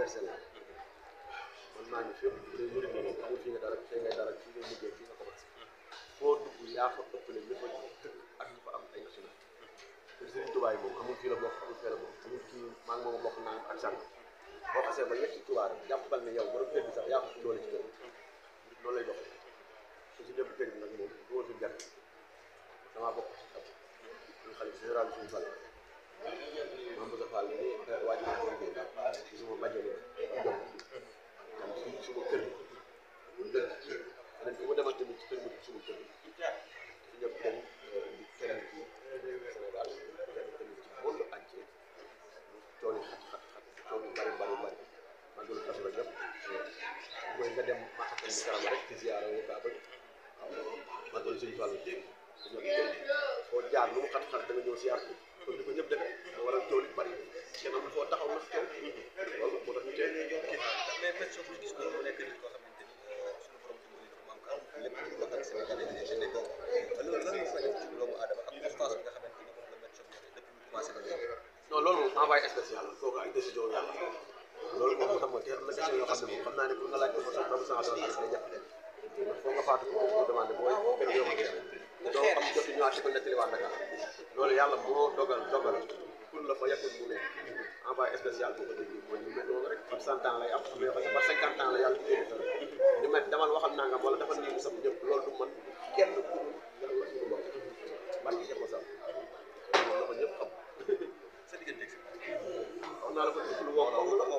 universel la man maa ngi fépp day murid la moom amul fii nga dara fii ngay dara fii ngay mujjee fii nga commencé foo dugg yaa fa ëppale ñi fa dëkk ak ñi fa am ay national te Serigne Touba yi moom amul fii la bokk amul fee la bokk amul kii maa ngi moom bokk naa ak sànq boo xasee ba yegg ci Touba rek jàppal ne yow borom kër bi sax yaa ko fi doole ci kër noonu lay doxee te si jëm kër bi nag moom du ma fi jar damaa bokk ci ab ñu xale général suñu fal maam Moussa Fall ni wàcc na liggéey ci suma bàjjale jom am fii suma kër yi dëgg ren fu ma demal tamit ci kër bi suma kër yi si ñëpp dem di keneen ci Sénégal kenn tamit ci monde entier tool yi xat tool yu bari maa ngi doon kaso rek yëpp mooy nga dem Makka mu karama rek ci ziyaara wu Kaaba waaw maa doon Sëriñ Fallu foo jaar lu mu xat-xat da nga ñëw ziyaar ko kon ni ko ñëpp defee moo waral tool yu bari kenn am foo taxaw na tool loolu moo tax ñu tey mais question bu gis ko mu nekk nit koo xamante ni suñu borom dimbali na ko maam Kaam lépp lu wax ak Sénégalais yi ne donc loolu lan moo fay def ci doomu aadama ak constance bi nga xamante ni moom la Maître Choc yore depuis mu commencé ba léegi non loolu moom envoyé spécial kooku ak décision yàlla loolu moom xam nga te am na question yoo xam ne moom xam naa ne pour nga laaj ko ba sax doomu saa doon day jàpp ndax foo nga faatu ko demandé booy benn yoo xam ne doo am jot ñëwaat di ko nettali waa Dakar loolu yàlla moo dogal pour la fa yàggul mu ne envoyé spécial boo ko déggee mooy ñu mel noonu rek par 100 ans lay am am yoo xam ne par 50 ans la yàlla di génne ñu met demal waxal nangam wala dafa nii mu sab ñëpp loolu du man kenn ku yàlla suñu bopp barki Cheikh Moussa loolu la ko ñëpp xam sa diggante si xam naa la ko lu wax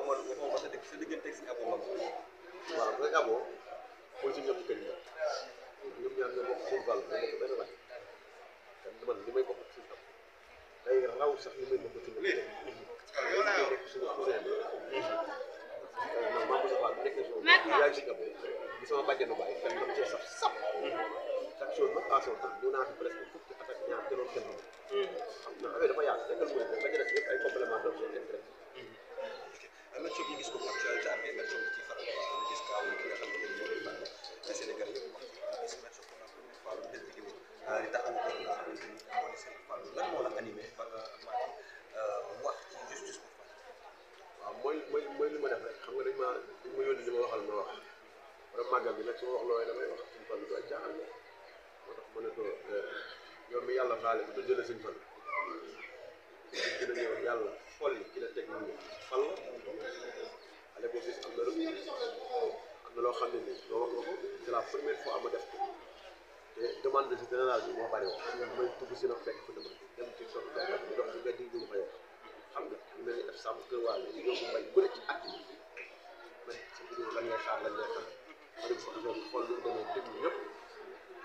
waxoo ma sa diggante si Abo Mame waaw rek Abo mooy suñu ñëpp kër yi ñoom ñaar ñoo bokk suñu Fall ñoo bokk benn laaj te man li may bokk suñu tam day raw sax li may bokk suñu nekk suñu cousin man maa Moussa Fall bu nekkee suñu yaa ngi si Abo di sama bàjjenu baay kenn dama cee saf sap chaque chose nag à son temps ñëw naa fi presque fukki at ak ñaar te loolu kenn xam na affaire dafa yaatu tegal mooy la def yëpp ay complément d'objet intérêt Maître Choc ñu gis ko actualité am mais Maître Choc ci faral di gis kaaw ki nga xam ne moo di Fall ay Sénégal yëpp wax gis Maître Choc pour la première fois lu def vidéo di taxaw ko nga xamante ni moo di Serigne Fall lan moo la animé ba nga maanaam wax ci justice bu Fall waaw mooy li ma def rek xam nga dañ ma yónni li ma waxal ma wax wala màggal bi nag su ma wax looy damay wax Serigne Fall du ay caaxaan la moo tax ma ne ko yow mi yàlla faale bu jëlee Serigne Fall gën a ñëw yàlla xool li ki la teg nit ñi fal la ale boo gis am na loo xam ne nii doo wax nga ko c'est la première fois ma def ko te demande de général bi moo bari wax may tugg si nag fekk fa demande dem ci sox bi dox ci mbedd yi ñu ma fa yor xam nga ñu mel ni def sàmm kër waale yi yóbbu mbay ku ne ci at yi mais sa vidéo lan ngay xaar ma dem fa affaire bi xool lu demee déglu ñëpp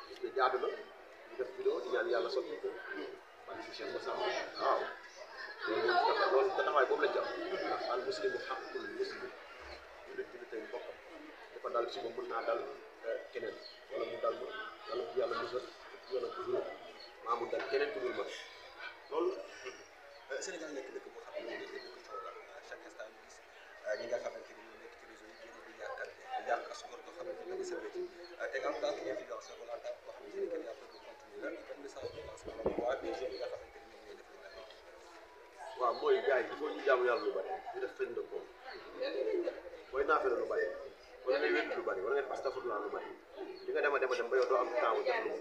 parce que jaadu na ñu def vidéo di ñaan yàlla sotti ko wala si Cheikh Moussa waaw loolu taxawaay boobu lañ jàpp ndax al muslimu haqqul muslim ñu ci tey bokkam dafa dal si moom mën naa dal keneen wala mu dal ma wala yàlla musal yoonam ko juróom maa mu dal keneen ku dul ma loolu Sénégal nekk dëkk boo xam ne dañuy dégg coow la chaque instant ñu gis ñi nga xamante ni ñoo nekk ci réseau yi génn di yàqante di yàq askan boo xamante ni sa métier te en tant que influenceur wala en tant que koo xamante ni kenn yaa bëgg continuer lan ban message de lancement la waa des jeunes yi nga xamante ni ñoom ñooy def li nga waaw mooy gars yi il faut ñu jaamu yàlla lu bari ñu def feñ de koom booy naafee lu bari wala ngay wér lu bari wala ngay astafurlah lu bari di nga dem ba yow doo am temps def lu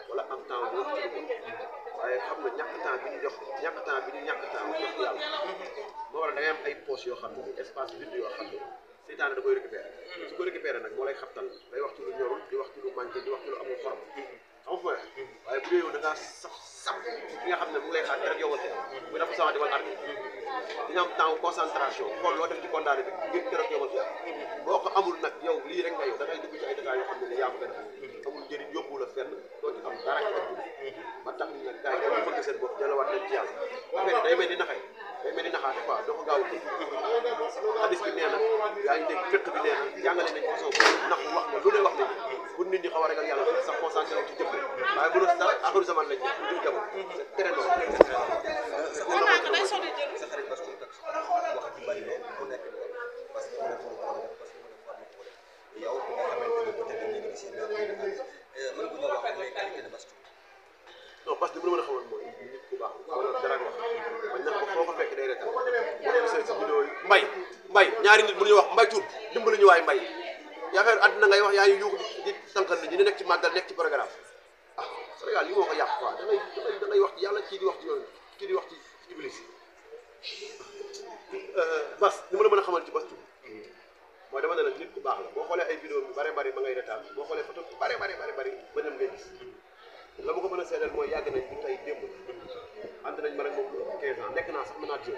wala am temps bu wax ci lu waaye xam nga ñàkk temps bi ñu jox ñàkk temps jox yàlla moo waral da ngay am ay poches yoo xam ne nii espace vide yoo xam ne seytaane da koy récupérer su ko récupérer nag moo lay xabtal day wax ci lu ñorul di wax ci lu manqué di wax ci lu amul xorom xam nga waaye bu dee yow da ngaa saf ki nga xam ne mu ngi lay xaar rek yow nga teel muy dafa sama di wala armi di nga am temps concentration xool loo def ci condamné bi ngir keroog yow nga boo ko amul nag yow lii rek nga yow da ngay dugg ci ay détails yoo xam ne yaa ko gën a amul njëriñ yóbbu la fenn doo ci am dara ci ëpp ba tax ni nag gars yi dafa bëgg seen bopp jëlawaat leen ci yàlla affaire day mel ni naxay day mel ni naxaate quoi doo ko gaaw a xadis bi nee na yaa ngi dégg fekk bi nee na jàngale nañ façon nax wax nga lu ne wax nañ pour nit ñi xaw a ragal yàlla sax concentré ci jëf waaye bu doon dara axiru zaman lañ nekk ñu jamono c'est très normal sa xarit Bass Thioung wax ji bari lool mu nekk parce que mu ne pour parce que mu ne war ko yow nga xamante ni peut-être ñu ngi gis mën nga wax les qualités de Bass Thioung non parce que li ma la mën a xamal mooy nit ku baax dara wax bañ na ko foo ko fekk day retal boo gisee sa vidéo yi mbay ñaari affaire àddina ngay wax yaa ngi yuuxu di tànkal ni ñu nekk ci màggal nekk ci programme ah Sénégal li moo ko yàq quoi da ngay wax ci yàlla kii di wax ci yoon kii di wax ci iblis bas ni ma la mën a xamal ci bas tu mooy dama ne la nit ku baax la boo xoolee ay vidéo yu bare bari ma ngay retaan boo xoolee photo yu bare bari ba dem ngay gis la ma ko mën a seedeel mooy yàgg nañ bu tey démb ànd nañ ma rek moom 15 ans nekk naa sax manager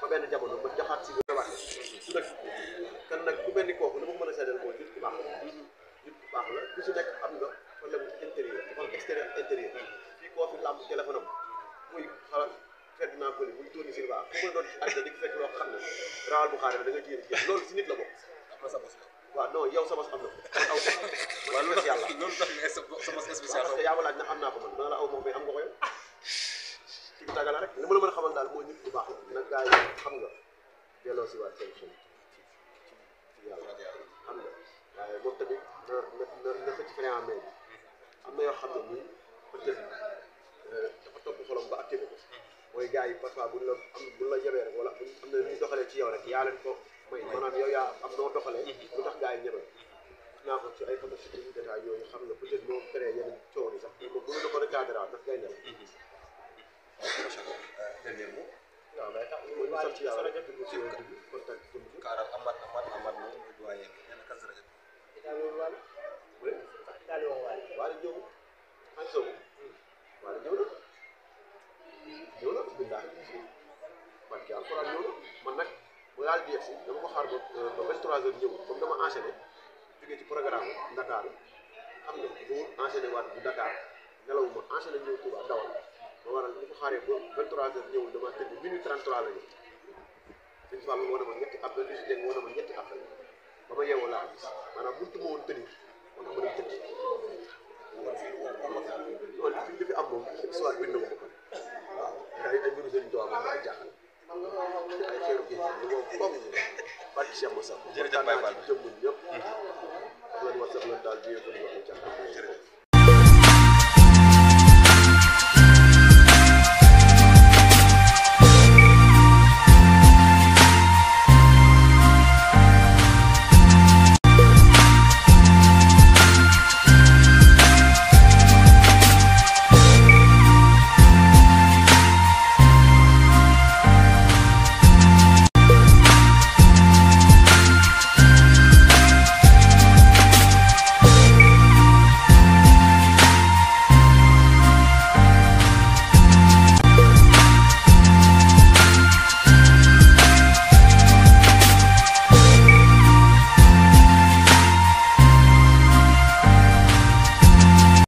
ba benn jamono ma jaxaat si waat su dëkk kan nag ku mel ni kooku li ma ko mën a seedeel mooy nit ku baax la nit ku baax la ku si nekk am nga problème intérieur dafa am extérieur intérieur fii koo fi làmb téléphone am muy xala fedd naa bëri muy tóoni si baax ku mën a doon ci àddina di ko fekk loo xam ne rawal bu xaare da nga jéem jéem loolu si nit la bokk waaw non yow sa bos am na ko aw waaw loolu tax yàlla loolu tax ne sa bos spécial parce que yaa ma laaj na am naa ko man dana la aw moom mais am nga ko yow ci tàggala rek li ma la mën a xamal daal mooy nit ku baax la nag gars yi xam nga delloo si waat seen xel ci yàlla xam nga waaye moom tamit na xëcc frein mais am na yoo xam ne nii peut-être dafa topp xolam ba activé ko mooy gars yi parfois buñ la yebee rek wala am na ñu doxalee ci yow rek yaa leen ko may maanaam yow yaa am noo doxalee lu tax gars yi ñeme naa ko ci ay photo ci détail yooyu xam nga peut-être moom créé yeneen coow yi sax moom mënu na ko recadré ndax gay ne macha allah dernier mot waaw mais tax mooy ñu sant yàlla rek dugg ci dugg contact jëm ci kaaral amat moom muy doyen nee na kas rajo waale ñëw ak sow waale ñëw na billahi barke alxuraan ñëw na man nag bu daal di yegsi dama ko xaar ba 23h ñëw comme dama enchaîné jógee ci programme Dakar xam nga bu enchaîné waat bu Dakar nelaw ma enchaîné ñëw Touba dawal ma waral bu ko xaaree ba 23h ñëwul dama tëdd minute 33 la ñu suñ Fall moo ne ma ñetti appel li si dégg moo ne ma ñetti appel ba ma yeewoo laa gis maanaam buntu ma woon tenir moo tax ma dem tëdd loolu li fi am moom histoire bind na ko ko waaw ay mbiru Sëriñ Tuubaa moom ay jaaxal ay xeeru géej gi moom comme barke Cheikh Moussa jërëjëf Baye Fall jëmm ñëpp wax leen wax sax leen daal di yëngu wax ci